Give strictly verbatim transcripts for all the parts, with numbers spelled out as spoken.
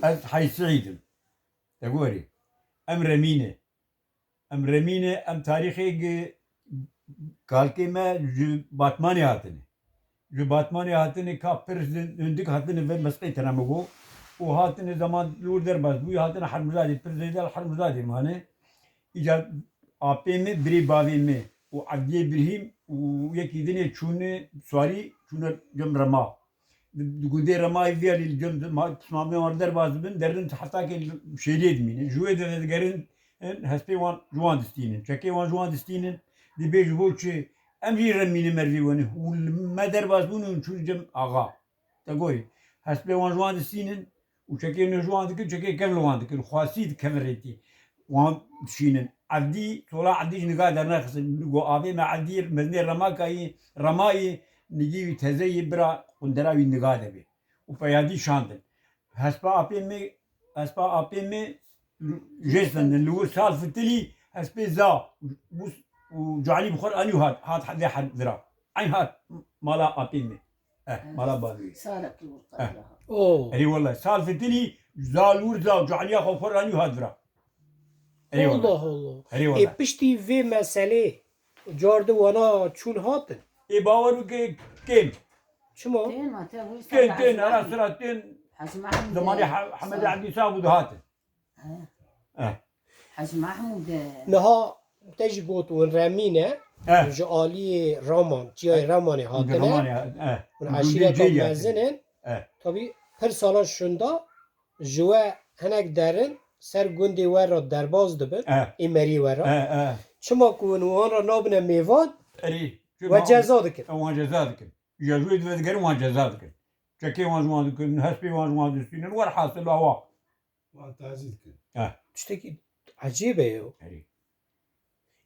Ez Heyî Seîd im. Te gorî. Em Remî ne. Em Remî ne, em tarîxê gi-, kalkê me ji Batmanê hatine. Ji Batmanê hatine ka pir zin-, hindik hatine ve mesqê tene min got. Û hatine zaman li wir derbas bûye, hatine Hermuzadê, pir zêde li Hermuzadê mane. Îcar apê me, birê bavê me û Evdiyê Birhîm û yekî dinê çûne Swarî, çûne cem Rema. Di, di gundê Remayê viyarî li cem ma-, pismamê wan derbas dibin, derin hetakê li Şêriyê dimînin. Ji wê de digerin, hespê wan ji wan distînin. Çekê wan ji wan distînin. Dibêjin bo çi? Em jî remîne mervê wan in. Û li me derbas bûn û çûn cem axa. Te gorî. Hespê wan ji wan distînin û çekê nû ji wan dikin, çekê kevn li wan dikin. Xwasî di kevn rêtî wan dişînin. Evdî, tola Evdî ji niga dernexistin. Go avê me Evdî, mezinê Remakayî, Remayî, nigî wî teze yî bira qundera wî niga de bê. Û peyadî şandin. Hespa apê me, hespa apê me jê sendin. Li wir sal fitilî hespê za û, û calî bi xwe anî hat, hat, hat vê hat vira. Eyn hat mala apê me. Eh, mala bavê. Salek li wir qedra. Oh. Erê wele, sal fitilî zal wir za û caliya xwe xwe ranî hat vira. Erê wele. Allah Allah. Erê wele. Ê piştî vê meselê car di wana çûn hatin? Ê bawer bike kêm. Çima? Tên ma te wî Tên, tên, ara sira tên. Hacı Mahmud. Zamanê Ha-, Hemed Ebdî Sağ bû dihatin. Eh. Hacı Mahmud, e, Niha te jî got hûn Remî ne, Eh. ji aliyê Raman, çiyayê Eh. Ramanê hatine. Ramanê, eh. Hûn Gundê eşîreta Cêliyê mezin hatine. in. Eh. Tabî pir sala şunda ji we hinek derin ser gundê we re derbas dibin, Eh. ê merî we re. Eh, eh. Çima ku hûn wan re nabine mêvan, Erê, we çima ceza dikin. Wan ceza dikin. Ya ji wê dibe digerin wan ceza dikin. Çekê wan ji wan dikin, hespê wan ji wan distînin. Werhasil awa. Wan tazî dikin. Eh. Tiştekî ecêb e yo. Erê.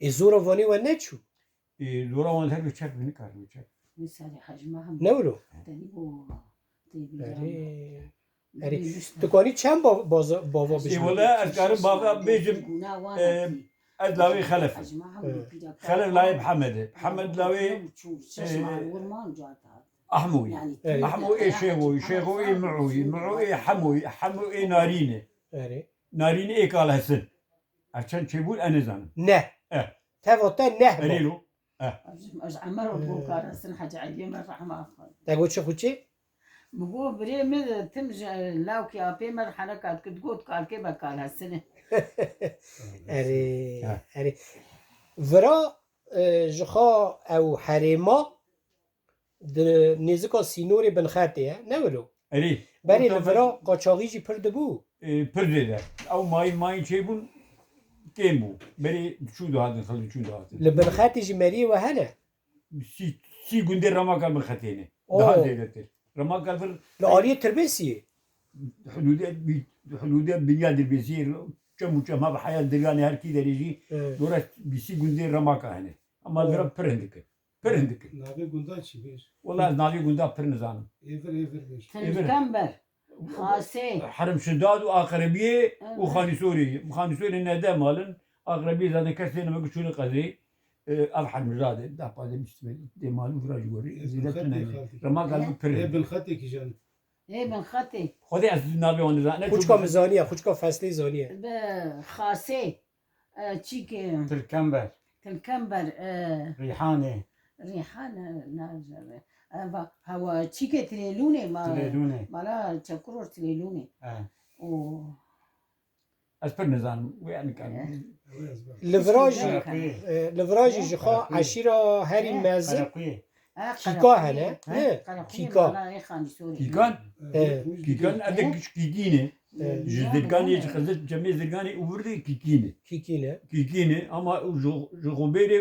Ê zora vanê we neçû? Ê zora wan her bi çek bi nikar bi çek. Misalê Hacı Mahmud. Ne wilo? Tenî bo tê Erê. Erê. Tu kanî çend ba-, baza-, bava Ê bijî? Wele ez karim bava bêjim, e, ez lawê Xelef im. Xelef lawê Hemedê. Hemed lawê, e, Ahmoyî. Yanî, Erê. Ahmo ê Şêxoyî, Şêxo ê Mi'oyî, Mi'o ê Hemoyî, Hemo ê Narînê. Erê. Narînê ê Kal Hesin. Ev çend çêbûn, ez nizanim. Neh. Eh. Teva te neh bû. Erê lo. Eh. Ez, ez Emer û Bokar Hesin Hecî Eliyê me rehma xwe. Te got çi xwe çi? Min got, birê min tim ji lawkê apê me re hereka dikir, digot, kalkê me Kal Hesin e. Erê, Heh. Erê. Vira, e, ji xwe ew herêma di nêzika sînorê Binxetê ye, ne wilo? Erê. Berê li vira qaçaxî jî pir dibû. E, pir zêde. Ew mayîn, mayîn çêbûn, kêm bû. Berê diçû dihatin, xelk diçû dihatin. Li Binxetê jî meriyê we hene? Sî, sî gundê Remaka Binxetê ne. Oo. Daha zêdetir. Remaka vir Li aliyê Tirbêsiyê? Hudûdê, hudûdê binya Tirbêsiyê, çem û çem ha bi heya Dirganê her kî derê jî, Evet. Dora bîsî gundê Remaka hene. Ama Evet. Vira pir hindik e. Pir hindik e. Navê gunda çi bêj? Wela ez navê gunda pir nizanim. Êvir, êvir bêj. Êvir. Tilkember. Xasê. Herim Şidad û Aqrebiyê û Evet. Xanîsorê. Xanîsorê nede malin. Aqrebiyê zaten kesê ne me çûne qezê. E, ev Hermuzade. Da pazdeh bîst dê mal û vira ji gorî. Êvir Zêde xetê tune. Xaltî. Rema gel Ê? Pir. Ê Binxetê kîjan? Ê Binxetê. Xwedê ez navê wan nizan-, ne Xwişka çû min zaniye, xwişka Feslê zaniye. Bi Xasê. E, çîkê. Tilkember. Tilkember, e, Rîhanê. Rîhan, e, na, e, va, hewa, çîkê Tilêlûnê ma, Tilêlûnê. Mala Çekuror Tilêlûnê. E. Û Ez pir nizanim, wê em nikan. E. Li vira jî, Qerequyê. E, li vira jî ji xwe Qerequyê. Eşîra herî E. Mezin. Qerequyê. E, Kîka Qerequyê. Hene, He? Ne? Qerequyê Kîka. Mala Rêxanî Sorê. Kîkan? E. Kîkan, ev de He? Giç Kîkîn e. E. Ji Zirganê, ji Xizir Cemê Zirganê û vir de Kîkîn e. Kîkîn e. Kîkîn e, ama ji, ji Xubêrê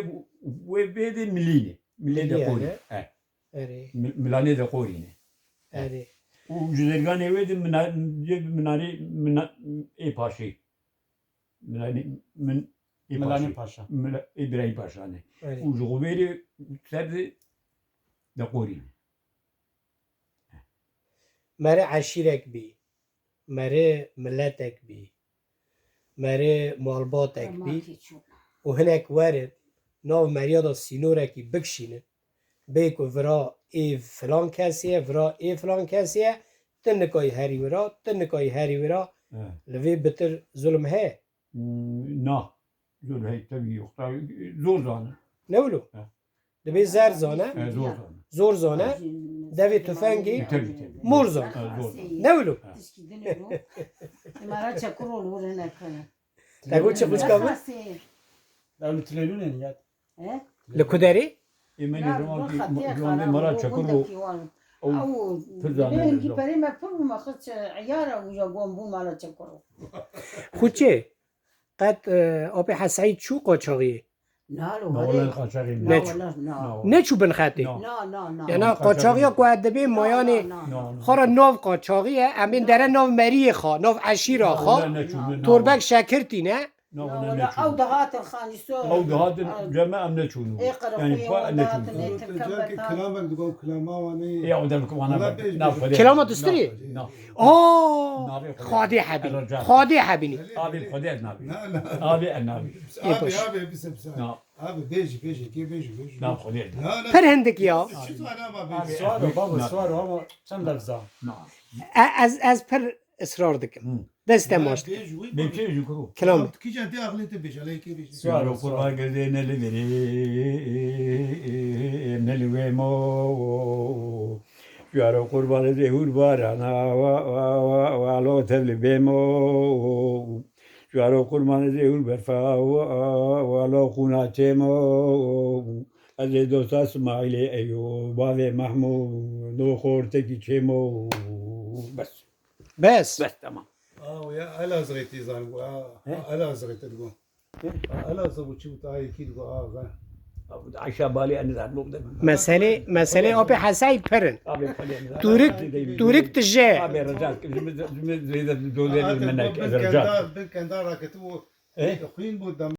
wê bê de Milîn e. Milê de Milî Qorî. Yani. E. Erê. Mi-, Milanê de Qorî ne. Erê. Û ji Zirganê wê de mina-, de minarê, mina-, ê Paşê. Minarê, min, ê Milanê Paşê. Paşa. Mila-, ê Birayîm Paşa ne. Erê. Û ji Xubêrê ser de, de Qorî ne. Mere eşîrek bî. Mere miletek bî. Mere malbatek bî. Remakê çû. Û hinek werin, nav meriya de sînorekî bikişînin. Bê ku vira ê filan kesê ye, vira ê filan kesê ye, Ti nikayî herî wira, ti nikayî herî wira. He. Li vê bitir zulm heye? Hmm, na. Zor hey, tevî yox. Zor zane. Ne wilo? He. Dibê zer zane. He, zor zane. Zor zane. Devê tufengê. Tabii, tabii. Mor zane. He, zor zane. Ne wilo? He. Tişkî din êro. Emara çekur ol were nekene. Te got çi xwişka min? Ew li Tilelûnê ne ya? He? Li ku derê? Ê, me ne zaman ki, zaman mara çekur bû. Ew pir zane. Hingî perê me pir bû, me xist eyara û ya gon bû mala çekur. Xwîçê, qet, e, Apê Hesayî çû qaçaxiyê? Na, lo, wele qaçaxî ne. Neçû. Neçû bin xetê. Na, na, na. Yana qaçaxiya ku ez dibê mayanê xwe re nav qaçaxî ye, em ên dere nav meriyê xwe, nav eşîra xwe. Torbek şekirtî ne. Na, wele neçûn. Ew dihatin Xanîso. Ew dihatin cem me em neçûn. Ê qirixuyê wan dihatin, ê tirke betan. Kilamek digo, kilama wan ê. Ê, ew dem ki wana. Kilama dustirê? Na. Aa, Xwedê hebî. Xwedê hebînî. Abi Xwedê ez nabî. Na, na. Abi ez nabî. Abi, abi, bise, bise. Na. Abi, bêjî, bêjî, kê bêjî, bêjî. Na, Xwedê ez nabî. Na, na. Pir hindik ya. Çi zana baba? Swar o, baba, swar o ama çend lefza. Na. E, ez, ez pir israr dikim. Dest te maç. Bê çi ji kuro? Kilam. Kîjan tê axlê te bêje, lê kê bêje. Swar o, qurban girdê ne li vê, ne li wê mo. Jiyaro qurbanê zêhûr barana, wa, wa, wa, wa, lo tev li bê mo. Jiyaro qurbanê zêhûr berfa, wa, wa, wa, lo qûna çê mo. Ez ê dosta Smaîlê Eyûb, bavê Mahmûd, do xortekî çê mo. Bes. Bes. Bes, tamam. Aa, ya Elazığê tî zanibû, aa, Elazığê te digo. Elazığ û çi û tayê kî digo, aa, ve. Ayşe Balî en zanibû de. Meselê, meselê Apê Hesayî pir in. Abi, Xwedê en Tûrik, Tûrik tije. Abi, Reca, ji min, ji min zêde dolê min nek, Reca. Bin kendar, bin kendar raketibû, xwîn bû dem.